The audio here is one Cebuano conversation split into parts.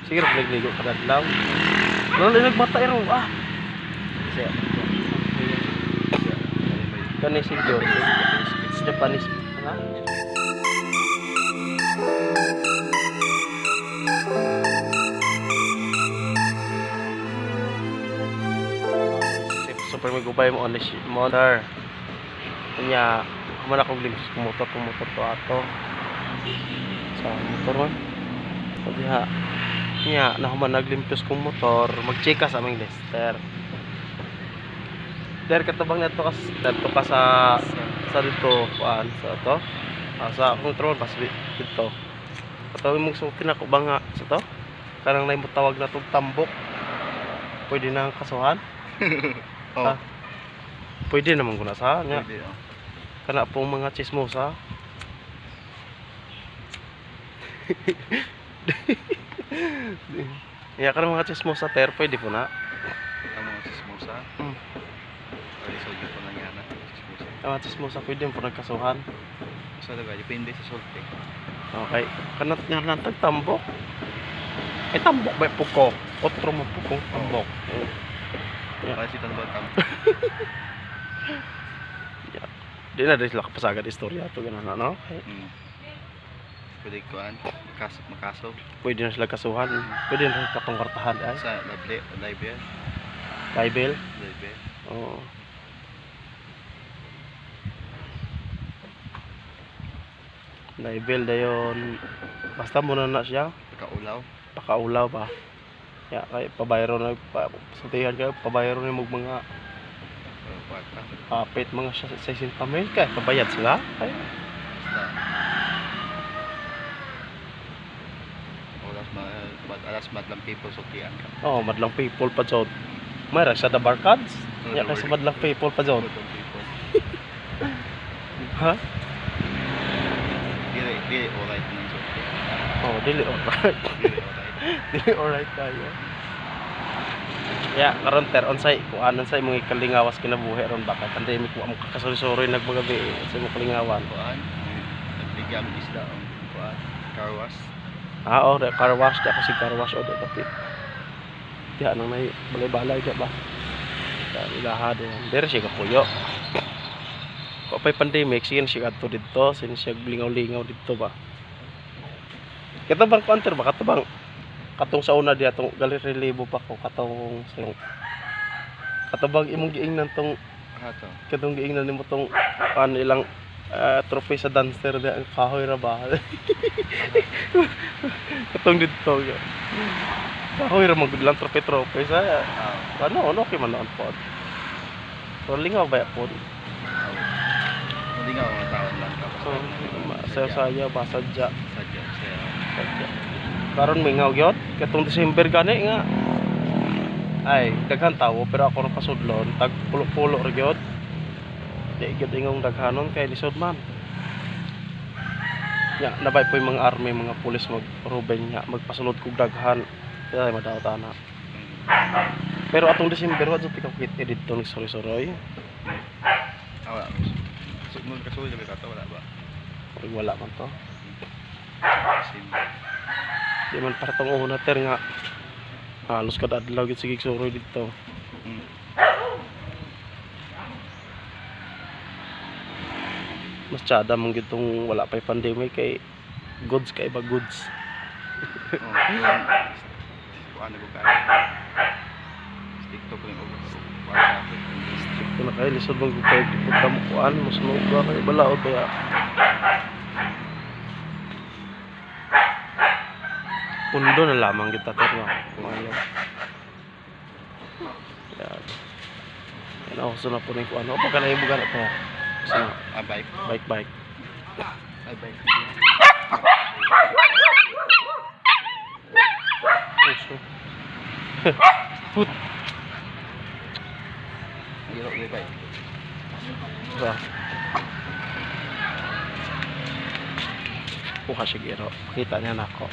Sige ra nagligo kada adlaw. Wala na nagmata ero ah. Siya. Kani si John. Japanese. Ha? Super may gubay mo on the motor. Kanya, man ako glimpse kung motor, kung motor to ato. Sa motor man. So diha. Nya, nahuman naglimpyos kong motor, mag-check ka sa aming Lester. Der katabang nato ka sa dito kuan sa to. Ah, sa akong troll bas dito. Katawag mong sulti na ko ba nga sa to? Kanang nay mo tawag na tong tambok. Pwede na ang kasuhan? Oh, Ah. Pwede naman ko na sa nya. pwede oh. Kana pong mga chismosa. Ya kana mga chismosa ter pwede po na. Ang mga chismosa. Ay, so yun po lang yan ah, chismosa. Ang mga chismosa pwede po nagkasuhan. Sa lugar, depende sa sulti. Okay. Kanat nga lang tag tambok. Ay tambok ba puko? Otro mo pukong tambok. Oh. Yeah. Para si Tanba Tam. Di na dili sila kapasagad istorya to ganun ano. Okay. Pwede kuan, makaso, makaso. Pwede na sila kasuhan. Pwede na sila katong ay. Sa lable, libel, Libel. libel. Oo. Libel dayon. Basta muna na siya. Pagkaulaw. Pakaulaw ba. Ya kay pabayro na pa, sultihan kayo pabayro ni mo mga Kwarta. kapit mga 60 mil kay pabayad sila. Ay, Basta. Alas ma, alas madlang people sultian ka. Oh, madlang people pa jud. Mayra sa the barkads. Ya kay sa madlang people pa jud. Madlang people. Ha? Dili, dili alright nang sulti. Oh, dili alright. Dili alright. Dili alright tayo. Ya, karon ter unsay kuan unsay mga kalingawas kinabuhi ron ba kay pandemic wa mo kakasuri-suri nagmagabi unsay mo kalingawan. Kuan, nagligam isda ang kuan, car wash. Ah, oh, da car wash da kasi car wash o da kapit. Diha nang nay balay-balay di ba? Da ilaha din. Dere siya kapuyo. Wa pay pandemic sige na siya kadto didto, sige na siya lingaw-lingaw didto ba. Kita bang kuan ter ba kato bang katong sa una diha tong gali relibo pa ko katong sa katong imong giingnan tong Ah, to. katong giingnan nimo tong ano ilang trophy sa dancer diha ang kahoy ra ba. Katong didto ga. Kahoy ra man gud lang trophy trophy sa Ah, ano ano okay man noon pod. So lingaw ba pod? Hindi nga mga taon lang tapos. So sayo-sayo ba sadya. Sadya, sayo. Sadya. Karon mingaw gyud katong December gani nga. Ay, daghan tawo pero ako ra pasudlon tag pulo-pulo ra gyud. Di gyud ingong daghanon kay lisod man. Ya, nabay po yung mga army, mga pulis mag ruben nga magpasulod kog daghan. Kaya madaot ana. Pero atong December wa jud ikaw kit didto nagsuroy-suroy. Ah, wala. So, nung kasulod na ba wala ba? Murag wala man to. Sim. Di man para tong una ter nga halos kada adlaw gyud sige suroy didto. Mas tsada man gyud tong wala pay pandemic kay goods kay ba goods. Oh, kuan. Kuan ko kay. Stick to ko yung kuan sa akin. Ito na kayo, lisod bang kay punta mo kuan, mas ka kay balaod kaya. Pundo na lamang kita ter no. Kung ayaw. Yan. Yan ako gusto na po na yung kuan. O pagka naibugan na to. Gusto na. Ah, bike. Bike bike. Ah, bike. Puso. Put. Ang hirap bike. Ba. Kuha siya giro. Pakita niya nako.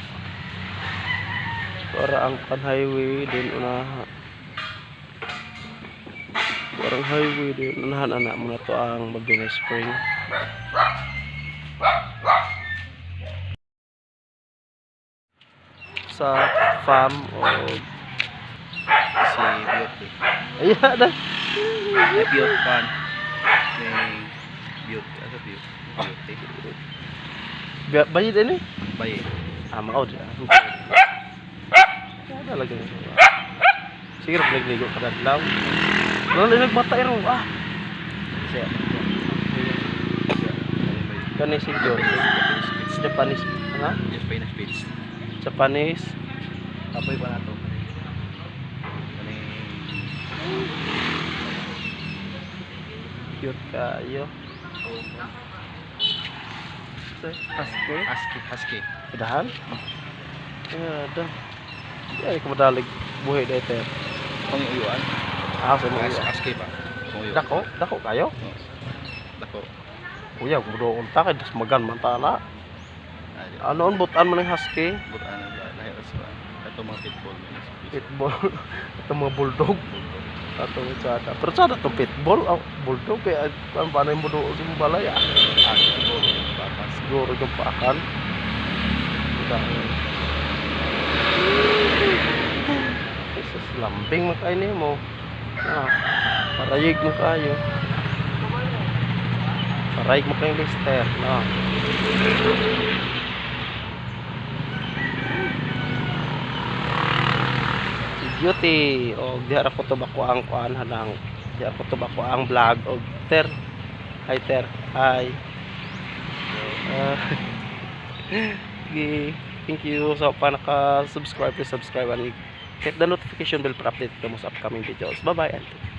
Para ang kan highway din unahan. Parang highway din unahan ana mo na to ang Mabini Spring. What's up, fam? O Si Beauty. Ayan na. Ay, Beauty pan. Ning Beauty. Asa Beauty? Beauty. Bayad ini? Bayi. Ah, mga audio. Kaya talaga. Sige, nagligo ka na. Wala na nagbata ero. Ah, Siya. Siya. kani si Joe. Japanese Spitz. Japanese, ha? Japanese Spitz. Japanese. Apoy pa na to. Kaning Cute kayo. Husky. Husky, husky. Udahan? Yeah, dah. Di ay ka madalig buhi dito. Kung uyuan. Ah, sa mga Husky ba? Kung uyuan. Dako, dako kayo. Oh. Dako. Kuya, budoon ta kay das magan man tala. Ay, Ano on butan man ng husky? Butan na lahi sa ato mga pitbull man. Pitbull. Ato mga bulldog. Bulldog. Ato tsada. Pero tsada to pitbull, oh, bulldog kay ano pa na yung budoon sa imong balay ah. Ah, siguro bata. Siguro yung paakan. Dahil. Jesus, lambing mo kayo nimo. Ah, parayig mo kayo. Parayig mo kayo, Lister. No. Si Beauty og diha ra ko to bako ang kuan hanang diha ko to bako ang vlog og ter. Hi, ter. Hi. Ah, sige. Thank you. So, pa naka-subscribe, please subscribe and hit the notification bell para update ka mo sa upcoming videos. Bye-bye and thank you.